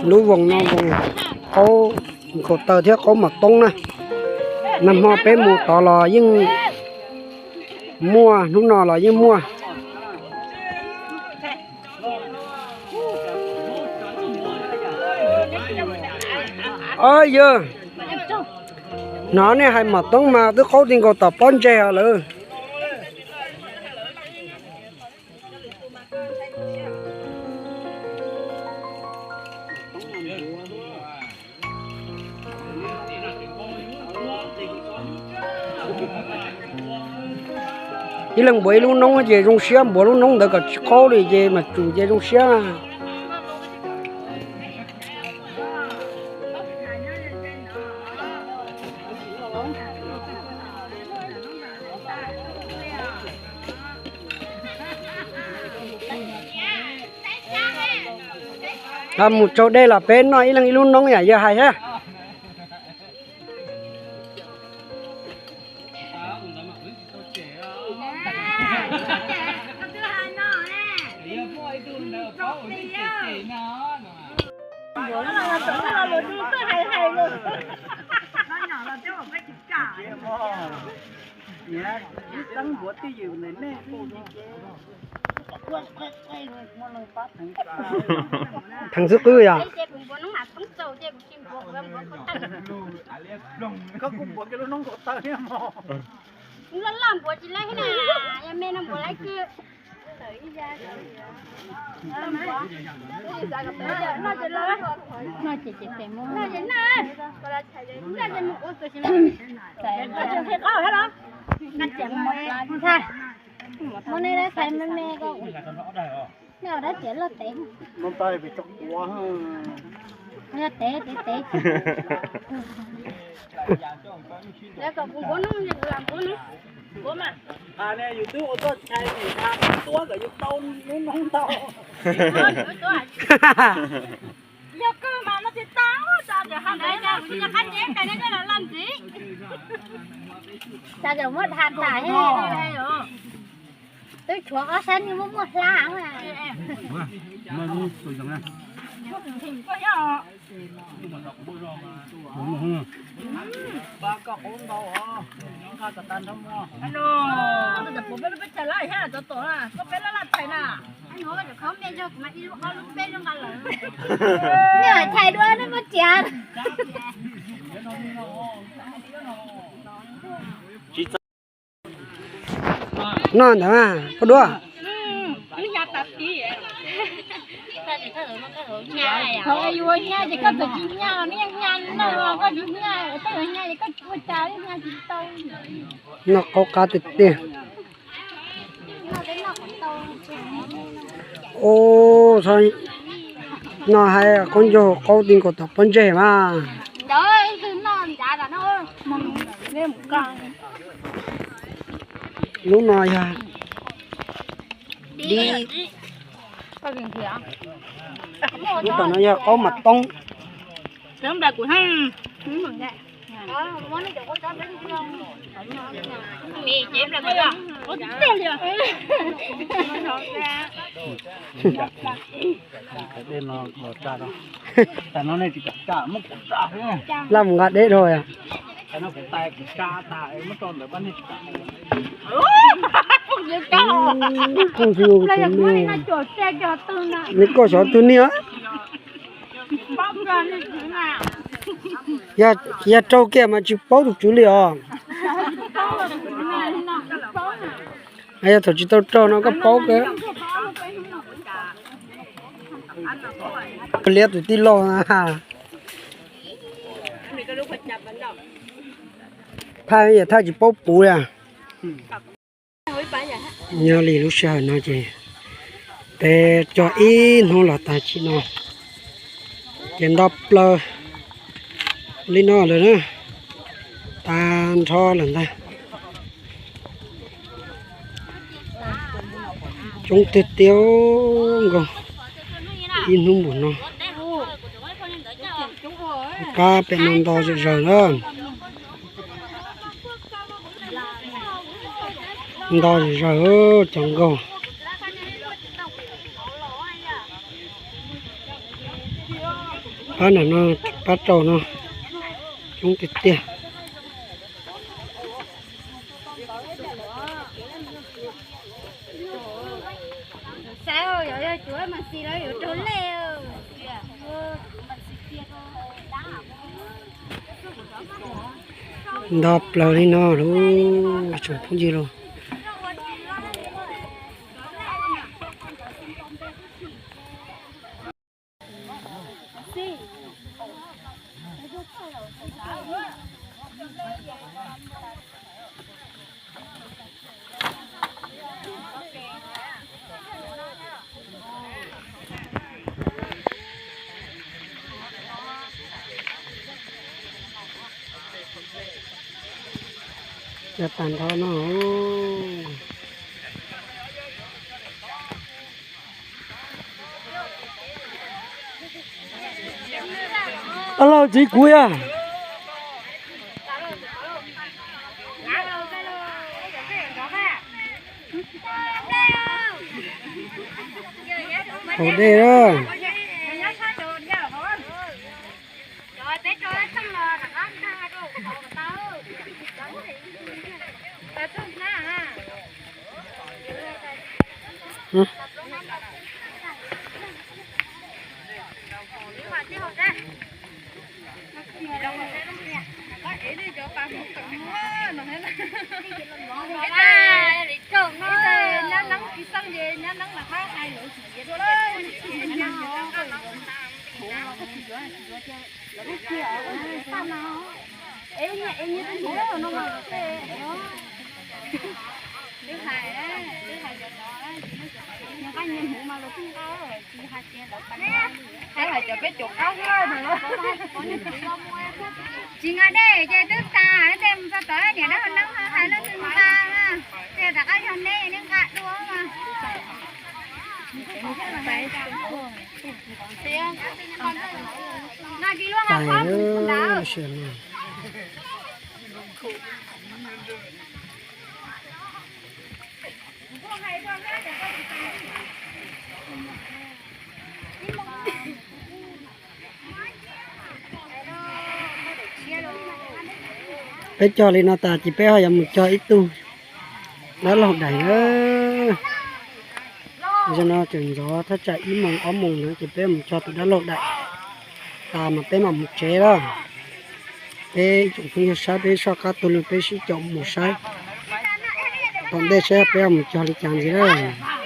Lub voos no voos qaub nkaus taw thiab qaub mom toob na. Nag hmo peb mus tod los yeej muaj, hnub no los yeej muaj. Yog, hnov nej hais mom toob mas twb qaub ti nkaus tom pob ntseg lawm. Ib leeg npuav ib lub noob ces zoo siab, npuav lub noob ntawd kom tsis qaub li ces mam tsum ces zoo siab. Mus tsaug dej los peb noj ib leeg ib lub noob yam yawg hais thiab. Theev xwb qwb yog. Muab nej dab tsi me me ko. Nej ua dab tsi loj tev. Yog tev tev tev. Yus twb ua txoj cai niam dab tuab kom yus tau lub noob ntau. Yog kawg mas no tsis tau, tsa tias ha ntawd kuv cov qab tsev ntawd nej los loj ntxiv. Tsa tias muab dha tas he. Twb tshuav ob sab niag muaj muaj hlab. Ntshai dua nej muab tsia. Noj ntawd poj duab. Thaum yus ua nyab ces koj txawm tsis nyab los nws yeej nyab no, koj tsis nyab, koj yuav nyab ces koj ua cas nyab tsis tau. Noj qaub qab tiag tiag. Ub, no hais qaub ncaug qaub ti nkaus tom pob ntseg mas. Lub no yog dib. Lub tom no yog qaub mom toob. Laj mus nqa deb dhau. Nws koj xyov tus niag. Yog raug kiag mas tsis paub tus tswv li os. Yog thaum tsis tau raug no koj paub kawg. Liab tus tij laug na. Thaij yam thaij tsis paub puv li. Nyob li lub sij hawm no ces peb cog ib hnub los tag kis no ces nto plaws li no lawm na, tag nrho lawm ntag. Coob tiag tiag nkaus, ib hnub npaum no. Qab pem no nto zom zaws na. Nto zom zaws cov nkaus. Pab ntawm no, pab rau no coob tiag tiag. Ntog plaws li no lauj tsoom phooj ywg lauj. Cog tag nrho no. Ob lauj txiv kuv yog haus dej na. Hais cov peb caum qaub xwb. Tsis nqa dej ces twb tas tej mus txog tom niam dab neeb hais leej twg nqa na. Tej rov qab yog nej, nej nqa dua mas. Nqa tsis luaj nqa qhov mus ntawd. Peb cog li no tas ces peb ho yuav mus cog ib tug dab laug daim na. Zaum no tseem ntxov thaj tsam ib moos ob moos na ces peb mus cog tus dab laug daim tas mas peb mam mus tsev lawm. Peb ib tsoom phooj ywg saib peb soj qab tuag lug peb sib caum mus saib tom ntej saib peb mus cog li cas ntxiv lawm.